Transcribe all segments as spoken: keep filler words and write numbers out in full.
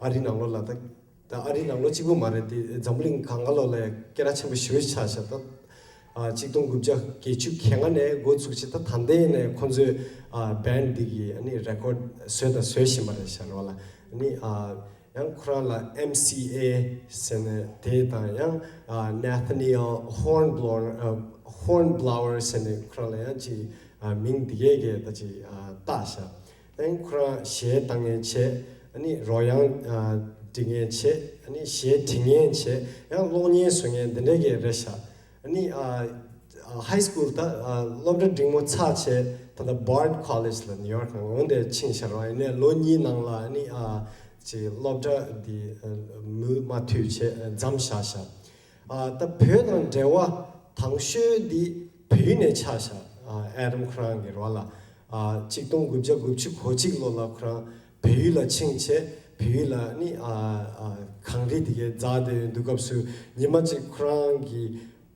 ཨ་རི་ནང་ལོགས་ལ་ད་ད་ཨ་རི་ནང་ལོགས་གཅིག་པུ་མ་རེད་དེ། འཛམ་བུ་གླིང་སྒང་ག་ལོགས་ལ་ཡང་སྐད་གྲགས་ཆེན་པོ་ཞེ་པོ་ཆགས་ཤག་ད་ཨ་གཅིག་སྟོང་དགུ་བརྒྱ་བརྒྱད་ཅུ་གྱ་ལྔ་ནས་འགོ་བཙུགས་བྱས། ད་ད་ལྟའི་ནས་ཁོང་ཚོས་ཨ་བྷེན་འདི་གི་ཨ་ནི་རེ་ཀོར་བཟོས་དང་བཟོ་བཞིན་པ་རེད་ཤག་རེད་བ་ལ། ཨ་ནི་ཨ་ཡང་ཁོ་རང་ལ་ཨེམ་སི་ཨེ་ཟེར་ནས་དེ་དང་ཡང་ཨ་Nathaniel Hornblower ཨ་Hornblower ཟེར་ནས་ཁོ་རང་ལ་ཡང་ཅིག་ཨ་མིང་འདི་གས་གས་ད་ཅིག་ཨ་བཏགས་ཤག་ཨ་ནི་ཁོ་རང་གཞས་བཏང་མཁན་བྱས། ཨ་ནི་རོལ་དབྱངས་ཨ་འབྲི་མཁན་བྱས། ཨ་ནི་གཞས་འབྲི་མཁན་བྱས། ཡང་གློག་བརྙན་བཟོ་མཁན་འདི་འདྲས་གས་རེད་ཤག་ཨ་ནི་ཨ་ཧའི་སི་ཀུལ་ད་ཨ་སློབ་གྲྭ་འབྲིང་མོ་ཚར་བྱས། ད་ལྟ་Bard College ལ་ནིའུ་ཡོག་ནང་འོང་དེ་ཕྱིན་ཤག་རེད་བ། ཡིན་ནའི་ལོ་གཉིས་ནང་ལ་ཨ་ནི་ཨ་ཅིག་སློབ་གྲྭ་འདི་ཨ་མུ་མ་མཐུད་བྱས་ཨ་མཚམས་བཞག་ཤག་ཨ་ད་བོད་དང་འབྲེལ་བ་དང་ཤོས་འདི་བལ་ཡུལ་ནས་ཆགས་ཤག་ཨ་ཨེ་རམ་ཁོ་རང་གི་རེད་བ་ལ། ཨ་གཅིག་སྟོང་དགུ་བརྒྱ་དགུ་བཅུ་གོ་གཅིག་ལོ་ལ་ཁོ་རང་བལ་ཡུལ་ལ་ཕྱིན་བྱས། བལ་ཡུལ་ལ་ནི་ཨ་ཨ་གངས་རི་དེ་གའི་འཛེགས་བསྡད་ཡོད་དུས་སྐབས་སུ་ཉི་མ་གཅིག་ཁོ་རང་གི་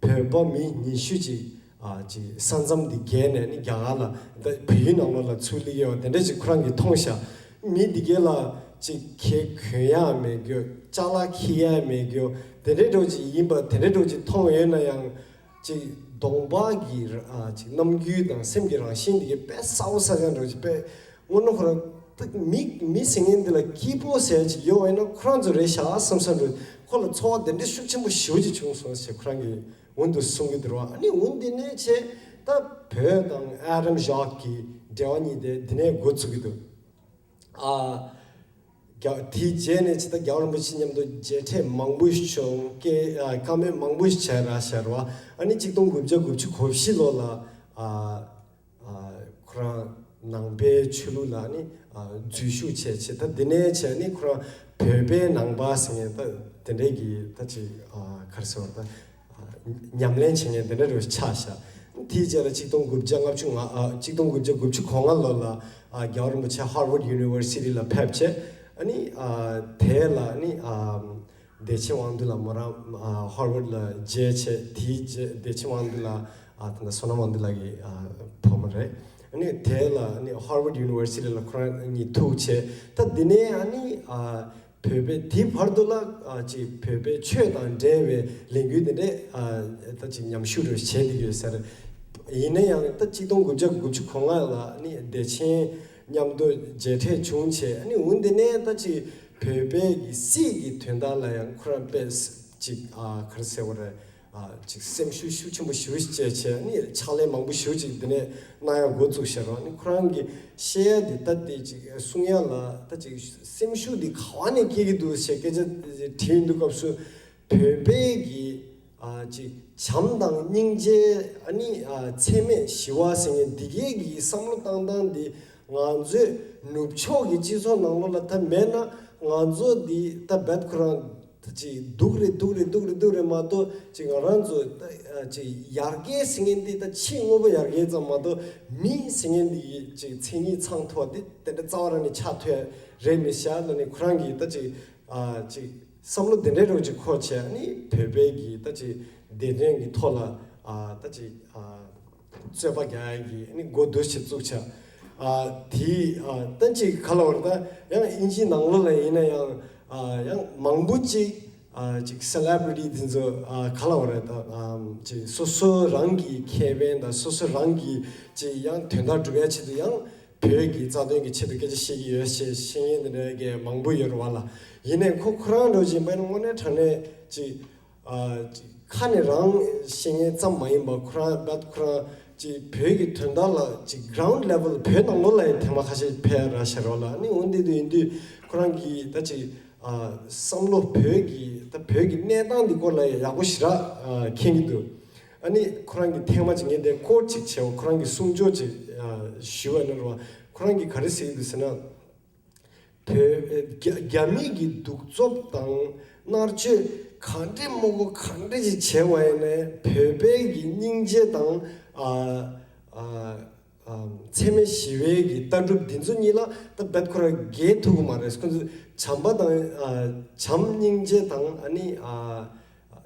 བོད་པ་མི་ཉི་ཤུ་ཅིག་ཨ་ཅིག་ས་མཚམས་འདི་བརྒལ་ནས་ནི་རྒྱ་གར་ལ་ད་བལ་ཡུལ་ནང་ལོགས་ལ་ཚུར་སླེབས་ཡོད་པ་དེ་འདྲ་ཅིག་ཁོ་རང་གིས་མཐོང་ཤག་མི་འདི་གས་ལ་ཅིག་ཁེ་གྱོན་ཡག་མེད་རྒྱུ། ཅ་ལག་འཁྱེར་ཡག་མེད་རྒྱུ། དེ་འདྲའི་འདྲ་ཅིག་ཡིན་པ་དེ་འདྲའི་འདྲ་ཅིག་མཐོང་ཡོད་ན་ཡང་། ཅིག་གདོང་པ་གི་ཨ་ཅིག་རྣམ་འགྱུར་དང་སེམས་ཀྱི་རང་བཞིན་འདི་གས་དཔེ་གསལ་པོ་གསལ་རྐྱང་འདྲ་ཅིག་དཔེ་དངོས་གནས་ཁོ་རང་ད་མི་མི་ཟེར་མཁན་འདི་ལ་སྐྱིད་པོ་ཟེར་ཅིག་ཡོད་པ་ཡིན་ན་ཁོ་རང་ཚོ་རེད་ཤག་བསམ་བསམ་འདྲ། ཁོ་ལ་ཚོར་བ་དེ་འདྲའི་ཤུགས་ཆེན་པོ་ཞེ་པོ་ཅིག་བྱུང་སོང་ཞེས་ཁོ་རང་གིས་འོན་དུ་གསུང་གི་འདུག་ར། ཨ་ནི་འོན་ཏེ་ནས་བྱས་ད་བོད་དང་ཨེ་རམ་ཞོག་གི་འབྲེལ་བ་གཉིས་དེ་འདི་ནས་འགོ་ཚུགས་ཀྱི་འདུག་ཨ། རྒྱ་དེའི་རྗེས་ནས་ཇི་ལྟར་རྒྱལ་བ་རིན་པོ་ཆེ་མཉམ་དུ་མཇལ་འཕྲད་མང་པོ་ཞིག་བྱུང་། སྐད་ཨ་བཀའ་མོལ་མང་པོ་ཞིག་བྱས་ར་ཤར་བ། ཨ་ནི་གཅིག་སྟོང་དགུ་བརྒྱ་དགུ་བཅུ་གོ་བཞི་ལོ་ལ་ཨ་ཨ་ཁོ་རང་ནང་པའི་ཆོས་ལུགས་ལ་ནི་ཨ་འཛུལ་ཞུགས་བྱས་བྱས། ད་འདི་ནས་བྱས་ནི་ཁོ་རང་བོད་པའི་ནང་པ་ཟེར་མཁན་ད་དེ་འདྲའི་གི་ད་ཅིག་ཨ་ག་རེ་ཟེར་བ་ད། ཉམས་ལེན་བྱེད་མཁན་དེ་འདྲ་རུ་ཆགས་ཤག་དེའི་རྗེས་ལ་གཅིག་སྟོང་དགུ་བརྒྱ་ལྔ་བཅུ་ང་ཨ་གཅིག་སྟོང་དགུ་བརྒྱ་དགུ་བཅུ་གོ་ལྔ་ལོ་ལ་ཨ་རྒྱལ་བ་རིན་པོ་ཆེ་Harvard University ལ་ཕེབས་བྱས། ཨ་ནི་ཨ་དེ་ལ་ནི་ཨ་བདེ་ཆེན་དབང་འདུས་ལགས་མོ་རང་ཨ་Harvard ལ་མཇལ་བྱས། དེའི་རྗེས་བདེ་ཆེན་དབང་འདུས་ལགས་ཨ་ད་ལྟ་བསོད་ནམས་དབང་འདུས་ལགས་ཀྱི་ཨ་བུ་མོ་རེད། ཨ་ནི་དེ་ལ་ནི་Harvard University ལ་ཁོ་རང་གཉིས་ཐུག་བྱས། ད་འདི་ནས་ཨ་ནི་ཨ་བོད་པའི་དེའི་བར་དུ་ལ་ཨ་ཅིག་བོད་པའི་ཆོས་དང་འབྲེལ་བའི་ལས་འགུལ་དེ་འདྲས་ཨ་ད་ཅིག་ཉམས་ཞུགས་རེ་བྱས་བསྡད་ཡོད་ཟེར། ཡིན་ན་ཡང་ད་གཅིག་སྟོང་དགུ་བརྒྱ་དགུ་བཅུ་གོ་ལྔ་ལ་ནི་བདེ་ཆེན་མཉམ་དུ་མཇལ་འཕྲད་བྱུང་བྱས། ཨ་ནི་འོན་ཏེ་ནས་ད་ཅིག་བོད་པའི་གི་སྲིད་ཀྱི་དོན་དག་ལ་ཡང་ཁོ་རང་དཔེ་ཅིག་ཨ་ག་རེ་ཟེར་བ་རེད། ཨ་ཅིག་སེམས་ཤུགས་ཤུགས་ཆེན་པོ་ཞེ་པོ་ཅིག་བསྐྱེད་བྱས་ནི་ཕྱག་ལས་མང་པོ་ཞེ་པོ་ཅིག་འདི་ནས་གནང་ཡག་འགོ་བཙུགས་ཤག་ར། ནི་ཁོ་རང་གི་བཤད་ཡ་འདི་ད་དེ་ཅིག་གསུང་ཡ་ལ་ད་ཅིག་སེམས་ཤུགས་འདི་ག་བ་ནས་སྐྱེ་གི་འདུག་ཞེས་སྐད་ཆ་དྲིས་འདུག་སྐབས་སུ། བོད་པའི་གི་ཨ་ཅིག་བྱམས་དང་སྙིང་རྗེ། ཨ་ནི་ཨ་འཚེ་མེད་ཞི་བ་ཟེར་མཁན་འདི་གའི་གི་བསམ་བློ་བཏང་སྟངས་འདི་ང་ཚོའི་ནུབ་ཕྱོགས་ཀྱི་སྤྱི་ཚོགས་ནང་ལོགས་ལ་ད་མེད་ན། ང་ཚོ་འདི་ད་རྦད་ཁོ་རང་ད་ཅིག་སྡུག་རེད་སྡུག་རེད་སྡུག་རེད་སྡུག་རེད་མ་གཏོགས། ཅིག་ང་རང་ཚོ་ད་ཅིག་ཡར་རྒྱས་ཟེར་མཁན་འདི་ད་ཕྱི་དངོས་པོ་ཡར་རྒྱས་ཙམ་མ་གཏོགས། མི་ཟེར་མཁན་འདི་གི་ཅིག་མཚན་ཉིད་ཚང་ཐུབ་པ་འདི་དེ་འདྲ་རྩ་བ་རང་ནས་ཆགས་ཐུབ་ཡ་རེད་མི་ཤག་ལ་ནི་ཁོ་རང་གིས་ད་ཅིག་ཨ་ཅིག་བསམ་བློ་དེ་འདྲའི་རོ་ཅིག་འཁོར་བྱས། ཨ་ནི་བོད་པའི་གི་ད་ཅིག་བདེ་དོན་གི་ཐོག་ལ་ཨ་ད་ཅིག་ཨ་རྩོད་པ་རྒྱག་ཡ་གི་ཨ་ནི་འགོ་འདུག་ཅིག་བཙུགས་བྱས། ཨ་དེ་ཨ་ད་ཅིག་ག་ལ་བར་ད་ཡང་དབྱིན་ཇིའི་ནང་ལོགས་ལ་ཡིན་ན་ཡང་ཨ་ཡང་མང་པོ་ཅིག་ཨ་ཅིག་སེ་ལེབ་རི་ཊི་དེ་ཚོ་ཨ་ག་ལ་བར་ད་ཨ་ཅིག་སོ་སོ་རང་གི་ཁེ་ཕན་དང་སོ་སོ་རང་གི་ཅིག་ཡང་དོན་དག་སྒྲུབ་ཡ་ཆེད་དུ་ཡང་བོད་ཀྱི་རྩ་དོན་གྱི་ཆེད་དུ་སྐད་ཆ་བཤད་ཀྱི་ཡོད་ཞེས་བཤད་མཁན་དེ་འདྲ་གི་མང་པོ་ཡོད་རེད་བ་ལ། ཡིན་ནའི་ཁོ་ཁོ་རང་འདྲ་བོ་ཅིག་ཡིན་པ་ཡིན་ན་དངོས་གནས་དྲང་གནས་ཅིག་ཨ་ཅིག་ཁ་ནས་རང་བཤད་མཁན་ཙམ་མ་ཡིན་པ། ཁོ་རང་རྦད་ཁོ་རང་ཅིག་བོད་ཀྱི་དོན་དག་ལ་ཅིག་གྷི་རའུན་ཌི་ལེ་ཝལ་བོད་ནང་ལོགས་ལ་ཡང་ཐེངས་མ་ཁ་ཤས་ཕེབས་ར་ཤར་བ་ལ། ཨ་ནི་འོན་ཏེ་དུ་ཡིན་དུས་ཁོ་རང་གིས་ད་ཅིག་ཨ་བསམ་བློ་བོད་ཀྱི་ད་བོད་ཀྱི་གནས་སྟངས་འདི་སྐོར་ལ་ཡག་པོ་ཞེ་དྲག་ཨ་མཁྱེན་གྱི་འདུག་ཨ་ནི་ཁོ་རང་གིས་ཐེངས་མ་ཅིག་ངས་དེ་ཀོ་ཊི་ཅིག་བྱས་པ། ཁོ་རང་གིས་གསུང་ཆོས་ཅིག་ཨ་ཞུས་པ་ཡིན་ན་རེད་བ། ཁོ་རང་གིས་ག་རེ་ཟེར་གྱི་འདུག་ཟེར་ན། བོད་རྒྱ་རྒྱ་མི་གི་གདུག་རྩུབ་དང་མནར་གཅོད་ག་འདྲས་མོ་གོ་ག་འདྲས་ཅིག་བྱས་པ་ཡིན་ནའི་བོད་པའི་གི་སྙིང་རྗེ་དང་ཨ་ཨ་ཨ་འཚེ་མེད་ཞི་བའི་གི་ལྟ་གྲུབ་འདི་ཚོ་གཉིས་ལ་ད་རྦད་ཁོ་རང་འགལ་ཐུབ་ཀྱི་མ་རེད། ཁོ་ཚོ་བྱམས་པ་དང་ཨ་བྱམས་སྙིང་རྗེ་དང་ཨ་ནི་ཨ་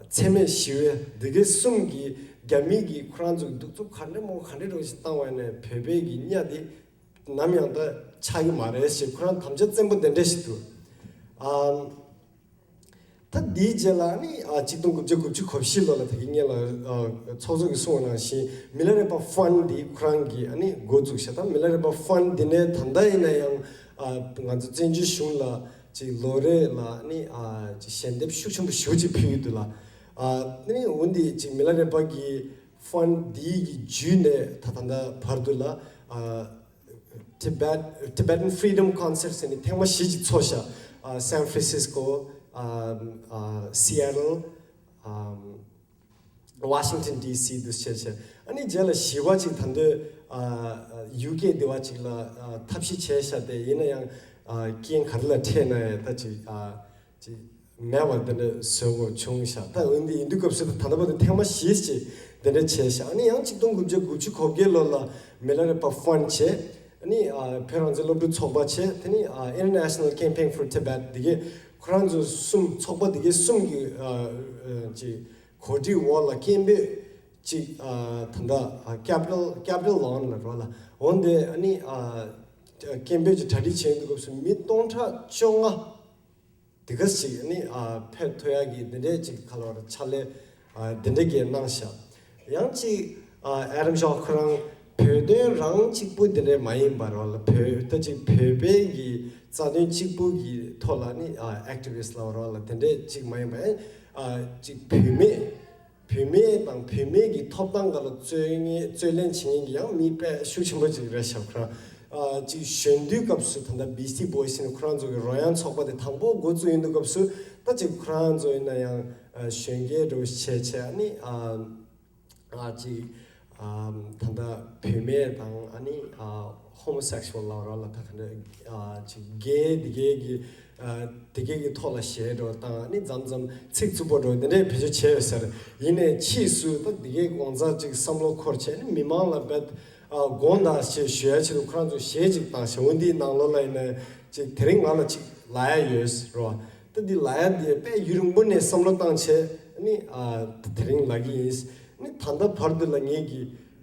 འཚེ་མེད་ཞི་བའི་འདི་གའི་གསུམ་གྱིས་རྒྱ་མི་གི་ཁོ་རང་ཚོ་གི་གདུག་རྩུབ་ག་འདྲས་མོ་ག་འདྲས་རོ་ཞིག་བཏང་བ་ཡིན་ནའི་བོད་པའི་གི་གཉའ་དེ་ནམ་ཡང་ད་ཆག་གི་མ་རེད་ཞེས་ཁོ་རང་དམ་བཅའ་བཙན་པོ་དེ་འདྲ་ཞིག་འདུག་ཨམ། ད་འདིའི་རྗེས་ལ་ནི་ཨ་གཅིག་སྟོང་དགུ་བརྒྱ་དགུ་བཅུ་གོ་བཞི་ལོ་ལ་ད་གིན་སྔོན་ལ་ཨ་ཚོགས་གཙོ་གིས་གསུངས་པ་ནང་བཞིན་མི་ལ་རས་པ་ཕན་འདི་ཁོ་རང་གིས་ཨ་ནི་འགོ་བཙུགས་ཤག་ད་མི་ལ་རས་པ་ཕན་འདི་ནས་ད་ལྟ་ཡིན་ན་ཡང་ཨ་ང་ཚོ་བཙན་བྱོལ་གཞུང་ལ་ཅིག་ལོ་རེ་ལ་ནི་ཨ་ཅིག་ཞལ་འདེབས་ཤུགས་ཆེན་པོ་ཞེ་པོ་ཅིག་ཕུལ་གྱི་འདུག་ལ། ཨ་ནི་འོན་ཏེ་ཅིག་མི་ལ་རས་པ་གི་ཕན་འདི་གི་བརྒྱུད་ནས་ད་ད་ལྟ་བར་དུ་ལ་ཨ། Tibet Tibetan Freedom Concert ཟེར་ནས་ཐེངས་མ་བཞི་ཅིག་ཚོགས་ཤག་ཨ་San Francisco, ཨ་ཨ་Seattle, ཨ་Washington D C འདུག་བྱས་བྱས། ཨ་ནི་རྗེས་ལ་བཞི་པ་ཅིག་ད་འདོད་ཨ་ཡུ་ཀེ་འདི་བ་ཅིག་ལ་ཨ་ཐབས་ཤེས་བྱས་ཤག་དེ་ཡིན་ན་ཡང་ཨ་རྐྱེན་ག་རེ་ལ་འཕྲད་ན་ཡང་ད་ཅིག་ཨ་ཅིག་མེད་པ་འདི་འདྲ་བཟོ་དགོས་བྱུང་ཤག་ད་འོན་ཏེ་ཡིན་དུས་སྐབས་སུ་ད་ལྟ་བར་དུ་ཐེངས་མ་བཞི་ཅིག་འདི་འདྲ་བྱས་ཤག་ཨ་ནི་ཡང་གཅིག་སྟོང་དགུ་བརྒྱ་དགུ་བཅུ་གོ་བརྒྱད་ལོ་ལ་མི་ལ་རས་པ་ཕན་བྱས། ཨ་ནི་ཨ་བོད་རང་བཙན་སློབ་ཕྲུག་ཚོགས་པ་བྱས། དེ་ནི་ཨ་International Campaign for Tibet འདི་གའི་ཁོ་རང་ཚོ་གསུམ་ཚོགས་པ་འདི་གའི་གསུམ་གྱི་ཨ་ཨ་ཅིག་གོ་སྒྲིག་འོག་ལ་སྐད་འབོད་ཅིག་ཨ་ད་ལྟ་ཨ་Capitol Capitol Lawn ལ་རོ་ལ་འོན་ཏེ་ཨ་ནི་ཨ་སྐད་འབོད་ཅིག་གྲ་སྒྲིག་བྱས་དུས་སྐབས་སུ་མི་སྟོང་ཕྲག་བཅོ་ལྔ། དེ་ག་ཞིག་ནི་ཨ་ཕེབས་ཐུབ་ཡག་གི་འདི་འདྲའི་ཅིག་ག་ལ་བར་ཕྱག་ལས་ཨ་འདི་འདྲ་གི་གནང་ཤག་ཡང་ཅིག་ཨ་ཨེ་རམ་ཤོག་ཁོ་རང་བོད་དོན་རང་གཅིག་པུ་འདི་འདྲའི་མ་ཡིན་པར་བ་ལ་བོད་ད་ཅིག་བོད་པའི་གི་རྩ་དོན་གཅིག་པུ་གི་ཐོག་ལ་ནི་ཨ་ཨེག་ཊི་བི་སི་ཊི་ལ་བར་བ་ལ་དེ་འདྲའི་ཅིག་མ་ཡིན་པ་ཨ་ཅིག་བུད་མེད་བུད་མེད་དང་བུད་མེད་ཀྱི་ཐོབ་ཐང་སྒང་ལ་རྩོད་ངེས་རྩོད་ལེན་བྱེད་མཁན་གྱི་ཡང་མི་དཔེ་ཤུགས་ཆེན་པོ་ཅིག་རེད་ཤག་ཁོ་རང་ཨ་ཅིག་གཞོན་དུས་སྐབས་སུ་ད་ལྟ་བི་སི་ཊི་བོ་ཡི་སི་ནི་ཁོ་རང་ཚོ་གི་རོལ་དབྱངས་ཚོགས་པ་དེ་དང་པོ་འགོ་བཙུགས་ཡིན་དུས་སྐབས་སུ་ད་ཅིག་ཁོ་རང་ཚོ་ཡིན་ན་ཡང་ཨ་གཞོན་སྐྱེས་འདྲ་བོ་བྱས་བྱས་ཨ་ནི་ཨ་ཨ་ཅིག་ཨ་ད་ལྟ་བུད་མེད་དང་ཨ་ནི་ཨ་ཧོ་མོ་སེག་ཤུ་ཨལ་ལབ་ར་ལ་ད་ག་འདྲ་ཨ་ཅིག་གེ་དེ་གའི་གི་ཨ་དེ་གའི་གི་ཐོག་ལ་ཞེད་འགྲོ་དང་ཨ་ནི་མཚམས་མཚམས་ཚིག་རྩུབ་པོ་འགྲོ་དེ་འདྲའི་བེད་སྤྱོད་བྱས་ཡོད་ཟེར། ཡིན་ནའི་ཕྱིས་སུ་ད་དེ་གའི་གང་ཟག་ཅིག་བསམ་བློ་འཁོར་བྱས་ནི་མི་མང་ལ་བེད་ཨ་དགོངས་དག་ཞེས་ཞུ་ཡ་ཆེད་དུ་ཁོ་རང་ཚོ་གཞས་ཅིག་བཏང་ཞེས། འོ་འདིའི་ནང་ལོགས་ལ་ཡིན་ན་ཅིག་དེ་རིང་ང་ལ་ཅིག་ལབ་ཡ་ཡོད་རོ། ད་འདི་ལབ་ཡ་འདི་དཔེ་ཡུན་རིང་པོ་ནས་བསམ་བློ་བཏང་བྱས་ནི་ཨ་དེ་རིང་ལབ་ཀྱི་ཡིན། ནི་ད་ལྟ་བར་དུ་ལ་ངེད་ཀྱི་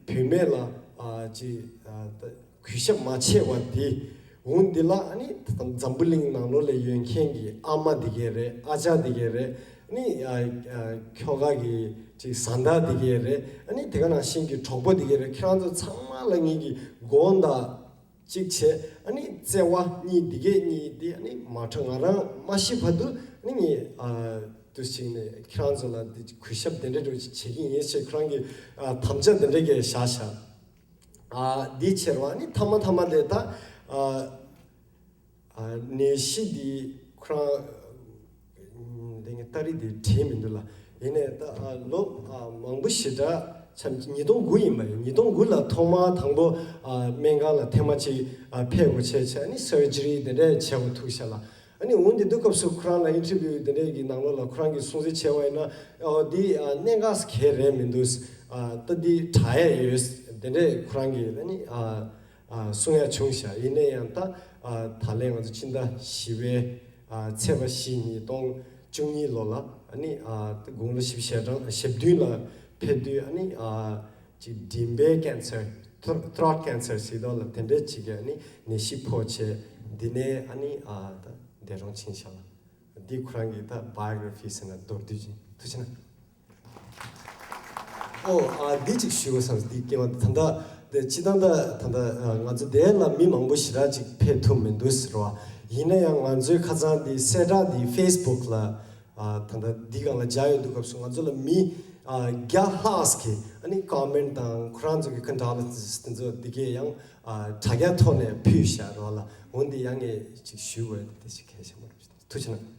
བུད་མེད་ལ་ཨ་ཅིག་ཨ་ད་གུས་ཞབས་མ་བྱས་པ་དེ་འོ་འདི་ལ་ཨ་ནི་ད་ལྟ་འཛམ་བུ་གླིང་ནང་ལོགས་ལ་ཡོད་མཁན་གྱི་ཨ་མ་འདི་གས་རེད། ཨ་ཅག་འདི་གས་རེད། ནི་ཨ་ཨ་ཁྱོ་ག་གི་ཅིག་བཟའ་ཟླ་འདི་གས་རེད། ཨ་ནི་དེ་ག་ནང་བཞིན་གྱི་གྲོགས་པོ་འདི་གས་རེད། ཁྱེད་རང་ཚོ་ཚང་མ་ལ་ངེད་ཀྱི་དགོངས་དག་གཅིག་བྱས། ཨ་ནི་བརྩེ་བ་གཉིས་འདི་གས་གཉིས་འདི་ཨ་ནི་མ་འཕྲོ་ང་རང་མ་ཤི་བར་དུ་ཨ་ནི་ངས་ཨ་དུ་ཞིག་ནས་ཁྱེད་རང་ཚོ་ལ་འདི་གུས་ཞབས་དེ་འདྲ་འདྲ་བྱེད་ཀྱི་ཡིན་ཞེས་ཁོ་རང་གི་ཨ་དམ་བཅའ་དེ་འདྲ་གས་བཞག་བཞག་ཨ་འདི་ཕྱིར་བ་ཨ་ནི་མཐའ་མ་མཐའ་མ་དེ་ད་ཨ་ཨ་ནད་གཞི་འདི་ཁོ་རང་འདི་ངས་ཏ་རིག་འདི་བྲིས་མི་འདུག་ལ། ཡིན་ནའི་ད་ཨ་ལོ་ཨ་མང་པོ་ཞེ་དྲག་ཆ་ཉིས་སྟོང་དགུ་ཡིན་པ་ཡིན། ཉིས་སྟོང་དགུ་ལ་ཐོག་མར་དང་པོ་ཨ་སྨན་ཁང་ལ་ཐེངས་མ་གཅིག་ཨ་ཕེབས་དགོས་བྱས་བྱས་ཨ་ནི་སར་ཇི་རི་དེ་འདྲས་བྱེད་དགོས་ཐུག་ཤག་ལ། ཨ་ནི་འོན་ཏེ་དུས་སྐབས་སུ་ཁོ་རང་ལ་ཨིན་ཊར་བིའུ་དེ་འདྲས་ཀྱི་ནང་ལོགས་ལ་ཁོ་རང་གིས་གསུང་ཚུལ་བྱས་པ་ཡིན་ན་ཨོ་འདི་ཨ་གནད་འགག་ག་རེ་མི་འདུག་ཨ་ད་འདི་དྲག་ཡས་ཡོད་དེ་འདྲས་ཁོ་རང་གིས་ཨ་ནི་ཨ། ཨ་གསུང་ཡ་བྱུང་ཤག་ཡིན་ན་ཡང་ད་ཨ་ད་ལན་ང་ཚོ་ཕྱི་ཟླ་བཞི་པའི་ཨ་ཚེས་པ་བཞི་ཉིས་སྟོང་བཅུ་གཉིས་ལོ་ལ་ཨ་ནི་ཨ་དགུང་ལོ་བཞི་བཅུ་ཞེ་གྲངས་ཞེ་བདུན་ལ་ཕེབས་དུས་ཨ་ནི་ཨ་ཅིག་མགྲིན་པའི་ཀན་སར་ཐྲོ་ཊི་ཀན་སར་ཟེར་དོ་ལ་དེ་འདྲའི་ཅིག་གི་ཨ་ནི་ནད་གཞི་ཕོག་བྱས་འདི་ནས་ཨ་ནི་ཨ་ད་འདས་གྲོངས་ཕྱིན་ཤག་ལ། འདི་ཁོ་རང་གི་ད་བྷའི་ཡོ་གྷ་ར་ཕི་ཟེར་ན་མདོར་བསྡུས་ཅིག་ཐུགས་རྗེ་གནང་། ཨོ་ཨ་འདི་གཅིག་ཞུ་དགོས་བསམ། འདི་སྐྱེ་བ་ད་ལྟ་དེ་སྤྱི་བཏང་ད་ད་ལྟ་ང་ཚོ་དེ་ལ་མི་མང་པོ་ཞེ་དྲག་ཅིག་ཕེབས་ཐུབ་མི་འདུག་ཟེར་བ། ཡིན་ན་ཡང་ང་ཚོའི་ཁ་སང་འདི་གསལ་བསྒྲགས་འདི་ཕེ་སི་བུག་ལ་ཨ་ད་ལྟ་འདི་སྒང་ལ་སྦྱར་ཡོད་དུས་སྐབས་སུ་ང་ཚོ་ལ་མི་ཨ་བརྒྱ་ལྷག་གིས་ཨ་ནི་ཀོ་མེན་ཊི་དང་ཁོ་རང་ཚོ་གི་ཀོན་ཌོ་ལེན་སི་དེ་ཚོ་འདི་གས་ཡང་ཨ་དྲ་རྒྱ་ཐོག་ནས་ཕུལ་བཞག་རོགས་ལ། འོན་ཏེ་ཡང་ངས་ཅིག་ཞུ་དགོས་དེ་ཞིག་གལ་ཆེན་པོ་རེད། ཐུགས་རྗེ་གནང་།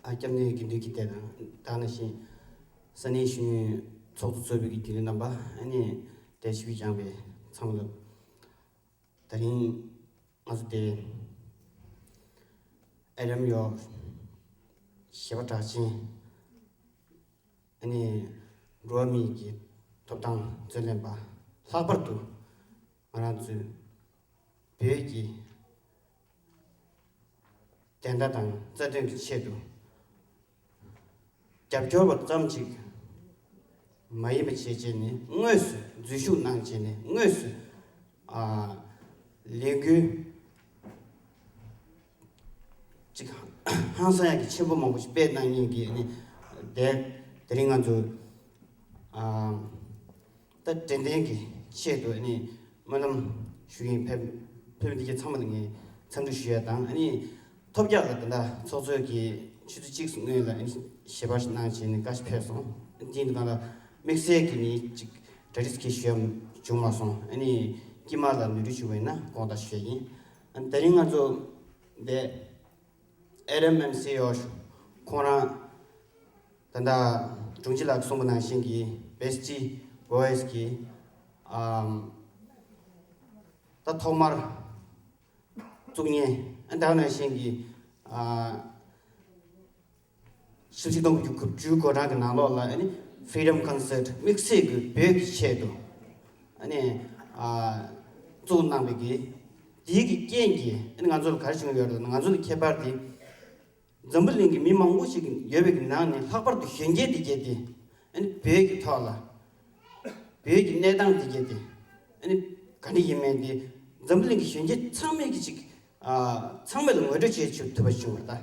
ཨ་སྐྱབས་གནས་དགེ་འདུན་གྱི་སྡེ་དང་ད་ག་ནང་བཞིན་ས་གནས་གཞོན་ནུའི་ཚོགས་གཙོ་གཙོས་པའི་དགེ་འདུན་རྣམ་པ། ཨ་ནི་དེ་ཞུ་བའི་སྦྱངས་པའི་ཚང་མ་ལ། ད་རིང་ང་ཚོ་དེ་ཨེ་རམ་ཡོག་གཞས་པ་གྲགས་ཅན། ཨ་ནི་འགྲོ་བ་མིའི་གི་ཐོབ་ཐང་རྩོད་ལེན་པ། ལྷག་པར་དུ་ང་རང་ཚོའི་བོད་ཀྱི་བདེན་མཐའ་དང་རྩ་དོན་གྱི་ཆེད་དུ་རྒྱབ་སྐྱོར་བ་ཙམ་ཅིག་མ་ཡིན་པ་བྱས་བྱས་ནས་དངོས་སུ་འཛུལ་ཞུགས་གནང་བྱས་ནས་དངོས་སུ་ཨ་ལས་འགུལ་ ཅིག་ཧང་སང་ཡག་གི་ཆེན་པོ་མང་པོ་ཞིག་སྤེལ་གནང་མཁན་གྱི་ཨ་ནི་དེ་དེ་རིང་ང་ཚོ་ཨ་ད་དྲན་རྟེན་གྱི་ཆེད་དུ་ཨ་ནི་སྨོན་ལམ་ཞུ་མཁན་ཕེབས་ཕེབས་འདི་གའི་ཚང་མ་ལ་ངས་འཚམས་འདྲི་ཞུ་ཡ་དང་ཨ་ནི་ཐོབ་རྒྱག་ལ་ད་ལྟ་ཚོགས་གཙོས་ཀྱི་ཆུ་ཚོད་གཅིག་སྔོན་ལ་ཨ་ནི་ཞལ་པར་ཞིག་གནང་བྱས་ནས་བཀའ་ཞིག་ཕེབས་སོང་། དེའི་ནང་ལ་དམིགས་བསལ་གྱི་ནི་ཅིག་གྲ་སྒྲིག་གི་ཞུ་ཡ་བྱུང་མ་སོང་ཨ་ནི་དཀྱིལ་མ་ལ་ནོར་འཁྲུལ་བྱུང་བས་ན་དགོངས་དག་ཞུ་ཡ་ཡིན། ཨ་ནི་དེ་རིང་ང་ཚོ་འདི་ཨེ་རེམ་ཨེམ་སི་ཡོ་ཤུ་ཁོང་རང་ད་ལྟ་དྲུང་ཆེ་ལགས་གསུངས་པ་ནང་བཞིན་གྱི་བེ་སི་ཊི་བོ་ཡེ་སི་གི་ཨམ་ད་ཐོག་མར་བཙུགས་མཁན་ཨ་ད་ནང་བཞིན་གྱི་ཨ་ཕྱི་ཕྱི་གཏོང་གི་བཅུ་གོ་གྲངས་ཀྱི་ནང་ལོགས་ལ་ཨ་ནི་Freedom Concert དམིགས་བསལ་གྱི་བོད་ཀྱི་ཆེད་དུ་ཨ་ནི་ཨ་བཙུགས་གནང་བའི་གི་དེའི་གི་རྐྱེན་གྱིས་ཨ་ནི་ང་ཚོ་ལ་ག་རེ་བྱུང་ཡོད་རེད་ན་ང་ཚོ་ལ་ཁྱད་པར་དེ་འཛམ་བུ་གླིང་གི་མི་མང་པོ་ཞིག་ཡོད་པའི་གི་ནང་ནས་ལྷག་པར་དུ་གཞོན་སྐྱེས་དེ་གྱད་དེ་ཨ་ནི་བོད་ཀྱི་ཐོག་ལ་བོད་ཀྱི་གནས་སྟངས་དེ་གྱད་དེ་ཨ་ནི་ག་འདྲ་ཡིན་མིན་དེ་འཛམ་བུ་གླིང་གི་གཞོན་སྐྱེས་ཚང་མས་གི་ཅིག་ཨ་ཚང་མ་ལ་ངོ་སྤྲོད་བྱེད་ཆོག་ཐུབ་པ་བྱུང་བ་ད།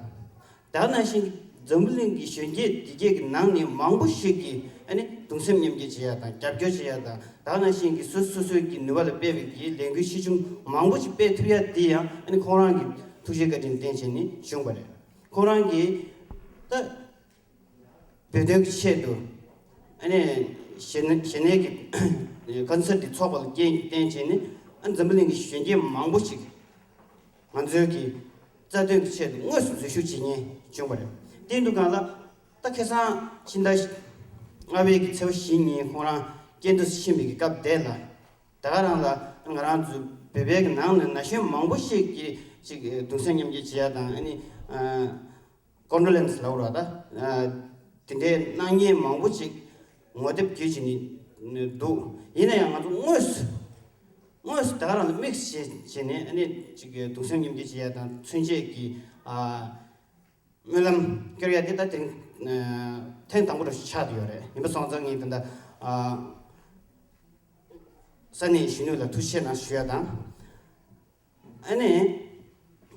ད་ནང་བཞིན་འཛམ་བུ་གླིང་གི་གཞོན་སྐྱེས་འདི་གས་ཀྱི་ནང་ནས་མང་པོ་ཞིག་གིས་ཨ་ནི་གདུང་སེམས་མཉམ་སྐྱེད་བྱེད་ཡ་དང་རྒྱབ་སྐྱོར་བྱེད་ཡ་དང་ད་ནང་བཞིན་གྱི་སོ་སོ་སོའི་གི་ནུས་པ་ལ་སྤེལ་བའི་གི་ལས་འགུལ་ཆེ་ཆུང་མང་པོ་ཞིག་སྤེལ་ཐུབ་ཡ་འདི་ཡང་ཨ་ནི་ཁོང་རང་གི་ཐུགས་རྗེ་བཀའ་དྲིན་བརྟེན་བྱས་ནས་བྱུང་བ་རེད། ཁོང་རང་གིས་ད་བོད་དོན་གྱི་ཆེད་དུ་ཨ་ནི་ཞེ་ན་ཞེ་ནས་ཀྱི་ཀོན་སར་འདི་ཚོགས་པ་ལ་རྐྱེན་གྱིས་བརྟེན་བྱས་ནས་ཨ་འཛམ་བུ་གླིང་གི་གཞོན་སྐྱེས་མང་པོ་ཞིག་ང་ཚོའི་གི་རྩ་དོན་གྱི་ཆེད་དུ་དངོས་སུ་འཛུལ་ཞུགས་བྱེད་མཁན་བྱུང་བ་རེད། དེ་འདུག་གང་ལ་ད་ཁ་སང་ཕྱི་ཟླ་ལྔ་པའི་གི་ཚེས་པ་བཞི་ཉིན་ཁོང་རང་རྐྱེན་འདས་སུ་ཕྱིན་པའི་གི་སྐབས་དེ་ལ་ད་ག་རང་ལ་ང་རང་ཚོ་བོད་པའི་གི་ནང་ནས་ན་གཞོན་མང་པོ་ཞིག་གིས་ཅིག་གདུང་སེམས་མཉམ་སྐྱེད་བྱེད་ཡ་དང་ཨ་ནི་ཀོན་ཌོ་ལེན་སི་ལབ་ར་ད་དེ་འདྲའི་གནང་མཁན་མང་པོ་ཅིག་ངོ་དེབ་བརྒྱུད་བྱས་ནས་འདུག་ཡིན་ན་ཡང་ང་ཚོ་དངོས་སུ་དངོས་སུ་ད་ག་རང་ལ་དམིགས་བྱས་བྱས་ནས་ཨ་ནི་ཅིག་གདུང་སེམས་མཉམ་སྐྱེད་བྱེད་ཡ་དང་མཚོན་བྱེད་ཀྱི་ཨ་སྨོན་ལམ་སྐྱོར་ཡ་དེ་ད་ཐེངས་ཐེངས་དང་པོ་རུ་ཆགས་བསྡད་ཡོད་རེད། ཡིན་པ་སོང་ཙང་ངས་ད་ལྟ་ས་གནས་གཞོན་ནུ་ལ་ཐུགས་རྗེ་ཆེ་གནང་ཞུ་ཡ་དང་། ཨ་ནི།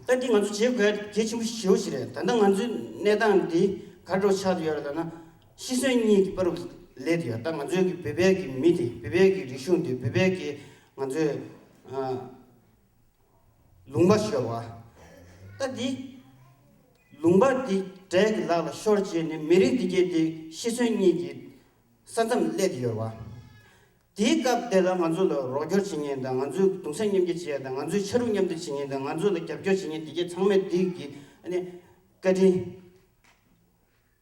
ད་འདི་ང་ཚོ་བྱེད་དགོས་གལ་ཆེན་པོ་ཞེ་པོ་ཞིག་རེད། ད་ལྟ་ང་ཚོའི་གནས་སྟངས་འདི་ག་འདྲ་ཆགས་ཡོད་རེད་ལབ་ན། ཤི་གསོན་གཉིས་ཀྱི་བར་དུ་སླེབས་ཡོད། ད་ང་ཚོའི་གི་བོད་པའི་གི་མི་དེ་བོད་པའི་གི་རིག་གཞུང་དེ་བོད་པའི་གི་ང་ཚོའི་ཨ་ལུང་པ་ཞིག་ཡོད་པ། ད་འདི་ལུང་པ་འདི་འདྲེ་གི་ལག་ལ་ཤོར་རྗེས་ནས་མི་རིགས་འདི་གས་དེ་ཤི་གསོན་གཉིས་ཀྱི་ས་མཚམས་སླེབས་ཡོད་པ། དེའི་སྐབས་དེ་ལ་ང་ཚོ་ལ་རོགས་སྐྱོར་བྱེད་མཁན་དང་ང་ཚོའི་གདུང་སེམས་མཉམ་སྐྱེད་བྱེད་ཡ་དང་ང་ཚོའི་ཕྱར་གྲུ་མཉམ་འདེགས་བྱེད་མཁན་དང་ང་ཚོ་ལ་རྒྱབ་སྐྱོར་བྱེད་མཁན་དེ་གས་ཚང་མས་དེ་གི་ཨ་ནི་བཀའ་དྲིན་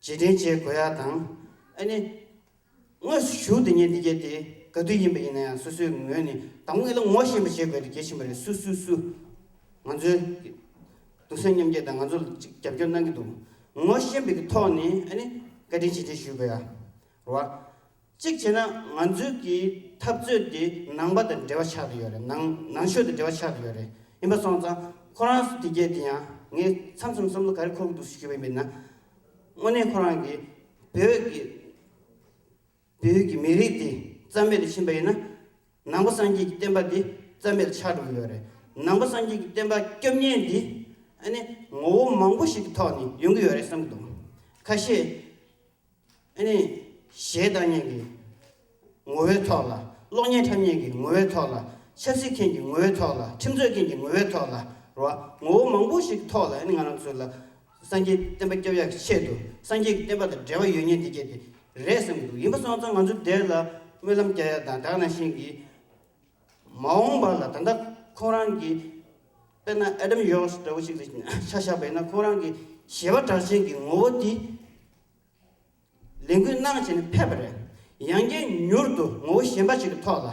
རྗེས་དྲན་བྱེད་དགོས་ཡ་དང་ཨ་ནི་དངོས་སུ་ཞུགས་བསྡད་མཁན་དེ་གས་དེ་ག་དུས་ཡིན་པ་ཡིན་ན་ཡང་སོ་སོའི་ངོས་ནས་དང་པོ་ངེད་ལ་ངོ་ཤེས་པ་བྱེད་དགོས་དེ་གལ་ཆེན་པོ་རེད། སུ་སུ་སུ་ང་ཚོའི་གདུང་སེམས་མཉམ་སྐྱེད་དང་ང་ཚོ་ལ་ཅིག་རྒྱབ་སྐྱོར་གནང་གི་འདུག་ངོ་ཤེས་པའི་གི་ཐོག་ནས་ཨ་ནི་བཀའ་དྲིན་རྗེས་དྲན་ཞུ་དགོས་ཡ་རེད་བ། གཅིག་བྱས་ན་ང་ཚོའི་གི་འཐབ་རྩོད་དེ་ནང་པ་དང་འབྲེལ་བ་ཆགས་ཀྱི་ཡོད་རེད། ནང་ནང་ཆོས་དང་འབྲེལ་བ་ཆགས་ཀྱི་ཡོད་རེད། ཡིན་པ་སོང་ཙང་ཁོ་རང་ཚོ་དེ་གས་དེ་ཡང་ངས་མཚམས་མཚམས་བསམ་བློ་ག་རེ་འཁོར་གྱི་འདུག་ཞུས་པ་ཡིན་ན། དངོས་གནས་ཁོ་རང་གི་བོད་ཀྱི་བོད་ཀྱི་མི་རིགས་དེ་རྩ་མེད་དུ་ཕྱིན་པ་ཡིན་ན། ནང་པ་སངས་རྒྱས་ཀྱི་བསྟན་པ་དེ་རྩ་མེད་དུ་ཆགས་འགྲོ་གི་ཡོད་རེད། ནང་པ་སངས་རྒྱས་ཀྱི་བསྟན་པ་སྐྱོབ་མཁན་དེ་ཨ་ནི་ངོ་བོ་མང་པོ་ཞིག་གི་ཐོག་ནས་ཡོང་གི་ཡོད་རེད་བསམ་གྱི་འདུག་ཁ་ཤས། ཨ་ནི་གཞས་བཏང་མཁན་གྱི་ངོ་བོའི་ཐོག་ལ། གློག་བརྙན་འཁྲབ་མཁན་གྱི་ངོ་བོའི་ཐོག་ལ། ཆབ་སྲིད་མཁན་གྱི་ངོ་བོའི་ཐོག་ལ། ཁྲིམས་རྩོད་མཁན་གྱི་ངོ་བོའི་ཐོག་ལ་རེད་བ། ངོ་བོ་མང་པོ་ཞིག་གི་ཐོག་ལ་ཨ་ནི་ང་རང་ཚོ་ལ་སངས་རྒྱས་བསྟན་པ་སྐྱོབ་ཡག་གི་ཆེད་དུ་སངས་རྒྱས་ཀྱི་བསྟན་པ་དང་འབྲེལ་བ་ཡོད་མཁན་དེ་གས་དེ་རེད་བསམ་གྱི་འདུག་ཡིན་པ་སོང་ཙང་ང་ཚོ་དེ་ལ་སྨོན་ལམ་རྒྱག་ཡ་དང་ད་ག་ནང་བཞིན་གྱི་མ་འོངས་པ་ལ་ད་ལྟ་ཁོང་རང་གི་དཔེར་ན་ཨེ་ཌམ་ཡོ་སི་འདྲ་བོ་ཞིག་ལ་ཆ་བཞག་པ་ཡིན་ན་ཁོང་རང་གི་གཞས་པ་གྲགས་ཅན་གྱི་ངོ་བོ་དེ། ལས་འགུལ་གནང་བྱས་ནས་ཕེབས་པ་རེད། ཡང་བསྐྱར་མྱུར་དུ་ངོ་བོ་གཞན་པ་ཞིག་གི་ཐོག་ལ།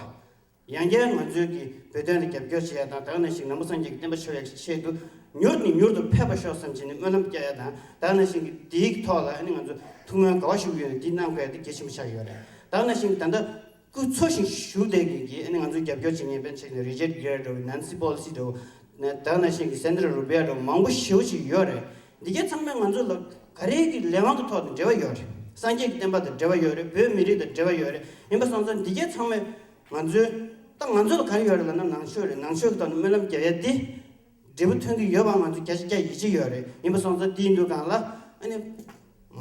ཡང་བསྐྱར་ང་ཚོའི་གི་བོད་དོན་ལ་རྒྱབ་སྐྱོར་བྱེད་ཡ་དང་ད་ག་ནང་བཞིན་ནང་པ་སངས་རྒྱས་ཀྱི་བསྟན་པ་ཤོར་ཡ་གི་ཆེད་དུ་མྱུར་ནས་མྱུར་དུ་ཕེབས་པ་ཤོག་བསམ་བྱས་ནས་སྨོན་ལམ་རྒྱག་ཡ་དང་ད་ག་ནང་བཞིན་གི་དེའི་གི་ཐོག་ལ་ཨ་ནི་ང་ཚོ་ཐུགས་སྨོན་ག་བ་ཞུ་གི་ཡོད་ན་འདི་གནང་དགོས་ཡ་དེ་གལ་ཆེན་པོ་ཆགས་ཀྱི་ཡོད་རེད། ད་ག་ནང་བཞིན་ད་ལྟ་སྐུ་འཚོ་ཞིང་བཞུགས་བསྡད་མཁན་གྱི་ཨ་ནི་ང་ཚོའི་རྒྱབ་སྐྱོར་བྱེད་མཁན་དཔེར་ན་ཆ་བཞག་ན་རི་ཅར་གྷེར་འདྲ་བོ་ནན་སི་པོ་ལི་སི་འདྲ་བོ། ད་ག་ནང་བཞིན་གྱི་སེན་དྲ་རུ་བྷི་ཡ་འདྲ་བོ་མང་པོ་ཞེ་པོ་ཅིག་ཡོད་རེད། འདི་གའི་ཚང་མས་ང་ཚོ་ལ་ག་རེ་གི་ལས་དབང་གི་ཐོག་ནས་འབྲེལ་བ་ཡོད་རེད། སངས་རྒྱས་ཀྱི་བསྟན་པ་དང་འབྲེལ་བ་ཡོད་རེད། བོད་མི་རིགས་དང་འབྲེལ་བ་ཡོད་རེད། ཡིན་པ་སོང་ཙང་འདི་གའི་ཚང་མས་ང་ཚོའི་ད་ང་ཚོ་ལ་ག་རེ་ཡོད་རེད་ལབ་ན་ནང་ཆོས་རེད། ནང་ཆོས་ཀྱི་ཐོག་ནས་སྨོན་ལམ་རྒྱག་ཡ་དེ་ འབྲས་བུ་ཐོན་གྱི་ཡོད་པ་ང་ཚོ་བརྒྱ་ཆ་བརྒྱ་ཡིད་ཆེས་ཡོད་རེད། ཡིན་པ་སོང་ཙང་དེ་ཡིན་དུས་གང་ལ་ཨ་ནི་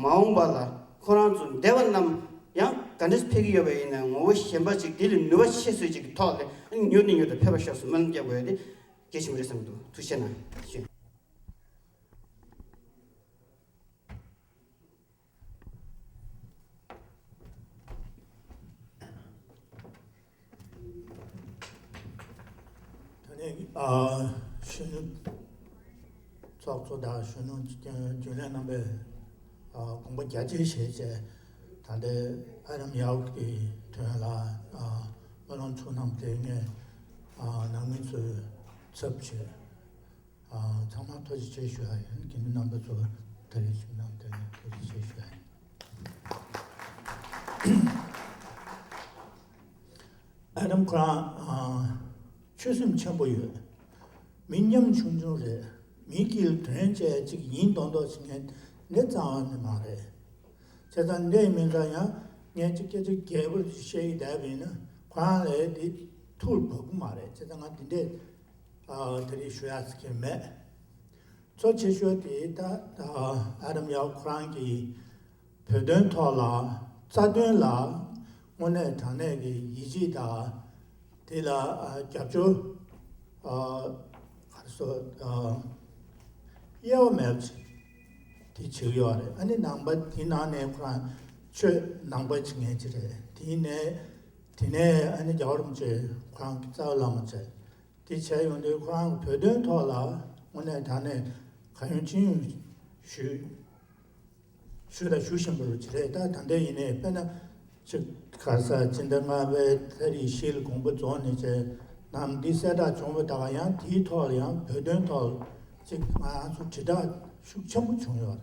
མ་འོངས་པ་ལ་ཁོ་རང་ཚོ་འདས་པ་རྣམས་ཡང་ག་འདྲས་ཕེབས་ཀྱི་ཡོད་པ་ཡིན་ན་ངོ་བོ་གཞན་པ་ཅིག་དེ་ལས་ནུས་པ་ཆེ་ཤོས་ཅིག་གི་ཐོག་ལ་ཨ་ནི་མྱུར་དུ་མྱུར་དུ་ཕེབས་པ་ཤོག་ཟེར་སྨོན་ལམ་རྒྱག་དགོས་ཡ་དེ་གལ་ཆེན་པོ་རེད་བསམ་གྱི་འདུག་ཐུགས་རྗེ་གནང་ཞུ། དེ་ནས་ཨ་གཞོན་ནུ་ཚོགས་གཙོ་དང་གཞོན་ནུ་རྒྱུན་ལས་རྣམ་པས་ཨ་དགོངས་པ་རྒྱ་ཆེ་བཞེས་བྱས། ད་ལྟའི་ཨ་རམ་ཡའོ་གི་དོན་ལ་ཨ་སྨོན་ལམ་ཚུགས་གནང་དེ་ངས་ཨ་ནང་མི་ཚོའི་ཚབ་བྱས། ཨ་ཚང་མ་ཐུགས་རྗེ་ཆེ་ཞུ་ཡ་ཡིན། དགེ་འདུན་རྣམ་པ་ཚོ་ད་རེས་ཞུ་གནང་དེ་ཐུགས་རྗེ་ཆེ་ཞུ་ཡ་ཡིན། ཨ་རམ་ཁོ་རང་ཨ་ཆོས་སེམས་ཆེན་པོ་ཡོད། མི་ཉམ་ཆུང་ཆུང་རེད། མི་དཀྱིལ་དོན་བྱས་ཅིག་ཡིན་མདོག་མདོག་ཞིག་ངས་འདི་རྩ་བ་ནས་མ་རེད། བྱས་ཙང་འདི་མིན་ཙང་ཡང་ངས་ཅིག་སྐད་ཆ་རྒྱས་པོ་ཞིག་བཤད་ཀྱི་བསྡད་པ་ཡིན་ན་ཁོ་རང་ལ་འདི་ཐུགས་ལ་བབ་ཀྱི་མ་རེད། བྱས་ཙང་ང་འདི་འདྲས་ཨ་དེ་རིང་ཞུ་ཡག་ཟེར་མཁན་མེད། གཙོ་ཆེ་ཤོས་དེ་ད་ཨ་རམ་ཡའོ་ཁོ་རང་གི་བོད་དོན་ཐོག་ལ་རྩ་དོན་ལ་དངོས་གནས་དྲང་གནས་ཀྱི་ཡིད་ཆེས་དང་དེ་ལ་ཨ་རྒྱབ་སྐྱོར་ཨ་ག་རེ་ཟེར་ཨ་གཡེལ་བ་མེད་པ་ཅིག་དེ་བྱེད་ཀྱི་ཡོད་རེད། ཨ་ནི་ནང་པ་དེ་ནང་ནས་ཁོ་རང་ཆོས་ནང་པ་བྱེད་མཁན་ཅིག་རེད། དེ་ནས་དེ་ནས་ཨ་ནི་རྒྱལ་བ་རིན་པོ་ཆེ་ཁོ་རང་གི་རྩ་བའི་བླ་མ་བྱས། དེ་བྱས་ཡོང་དུས་ཁོ་རང་བོད་དོན་ཐོག་ལ་དངོས་གནས་དྲང་གནས་གང་ཡོང་ཅི་ཡོང་ཞུས་ཞུས་དང་ཞུ་བཞིན་པ་རུ་ཅི་རེད། ད་ད་ལྟ་ཡིན་ནའི་དཔེར་ན་ཅིག་ག་ས་སྤྱི་ཟླ་ལྔ་པའི་ཏ་རིག་བཞི་ལ་དགོངས་པ་རྫོགས་ནས་བྱས་ནམ་འདི་གསལ་བསྒྲགས་བྱུང་བ་ད་ག་ཡང་དེའི་ཐོག་ལ་ཡང་བོད་དོན་ཐོག་ལ་ཅིག་ང་རང་ཚོ་དྲིལ་བསྒྲགས་ཤུགས་ཆེན་པོ་བྱུང་ཡོད་རེད།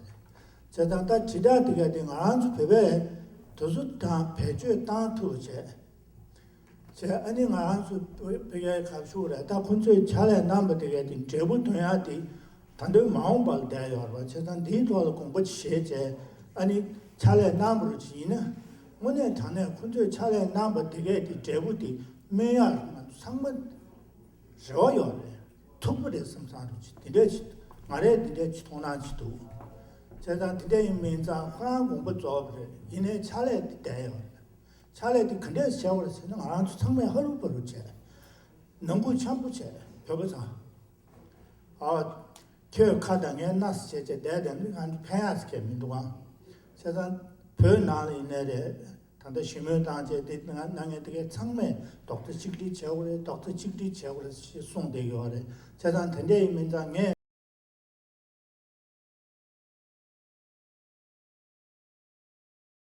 བྱས་ཙང་ད་དྲིལ་བསྒྲགས་དེ་ག་དེ་ང་རང་ཚོ་བོད་པས་དུས་ཚོད་དང་བེད་སྤྱོད་བཏང་ཐུབ་པ་བྱས། བྱས་ཨ་ནི་ང་རང་ཚོ་བོད་པའི་ཁ་ཕྱོགས་རེད། ད་ཁོ་ཚོས་ཕྱག་ལས་གནང་པ་དེ་གའི་དེ་འབྲས་བུ་ཐོན་ཡག་དེ་ད་དུང་མ་འོངས་པ་ལ་བསྡད་ཡོད་རེད་བ། བྱས་ཙང་འདིའི་ཐོག་ལ་དགོངས་པ་བཞེས་བྱས་ཨ་ནི་ཕྱག་ལས་གནང་བ་རུ་ཅིག་ཡིན་ན་དངོས་གནས་དྲང་གནས་ཁོ་ཚོས་ཕྱག་ལས་གནང་པ་དེ་གའི་དེ་འབྲས་བུ་དེ་སྨིན་ཡག་ང་ཚོ་ཚང་མ་རེ་བ་ཡོད་རེད། ཐུགས་ཕན་རེད་བསམ་བསམ་རུ་ཅིག་དེ་འདྲས་ཅིག་ང་རས་དེ་འདྲས་ཅིག་མཐོང་སྣང་ཅིག་འདུག་བྱས་ཙང་དེ་འདྲས་ཡིན་མིན་ཙང་ཁོ་རང་དགོངས་པ་རྫོགས་པ་རེད། ཡིན་ནའི་ཕྱག་ལས་དེ་བསྡད་ཡོད་རེད། ཕྱག་ལས་དེ་ག་འདྲས་བྱས་པ་རེད་ཟེར་ན་ང་རང་ཚོ་ཚང་མས་ཧ་ལུག་པ་རུ་བྱས། ནང་ཁུལ་འཆམ་པོ་བྱས་བོད་པ་ཚང་། ཨ། ཁྱོད་ཁ་དང་ངའི་སྣ་ཟེར་བྱས་བྱས་བསྡད་དེ་ནི་ང་ཚོ་ཕན་ཡག་ཟེར་མཁན་མི་འདུག་ཨང་། བྱས་ཙང་བོད་ནང་ལ་ཡིན་ནའི་རེད། ད་ལྟ་ཞི་མོལ་བཏང་བྱས་དེ་ང་གནང་མཁན་དེ་གས་ཚང་མས་རྡོག་རྩ་གཅིག་སྒྲིལ་བྱས་པ་རེད། རྡོག་རྩ་གཅིག་སྒྲིལ་བྱས་པ་རེད་ཞེས་གསུངས་བསྡད་ཡོད་རེད། བྱས་ཙང་དེ་འདྲས་ཡིན་མིན་ཙང་ངས།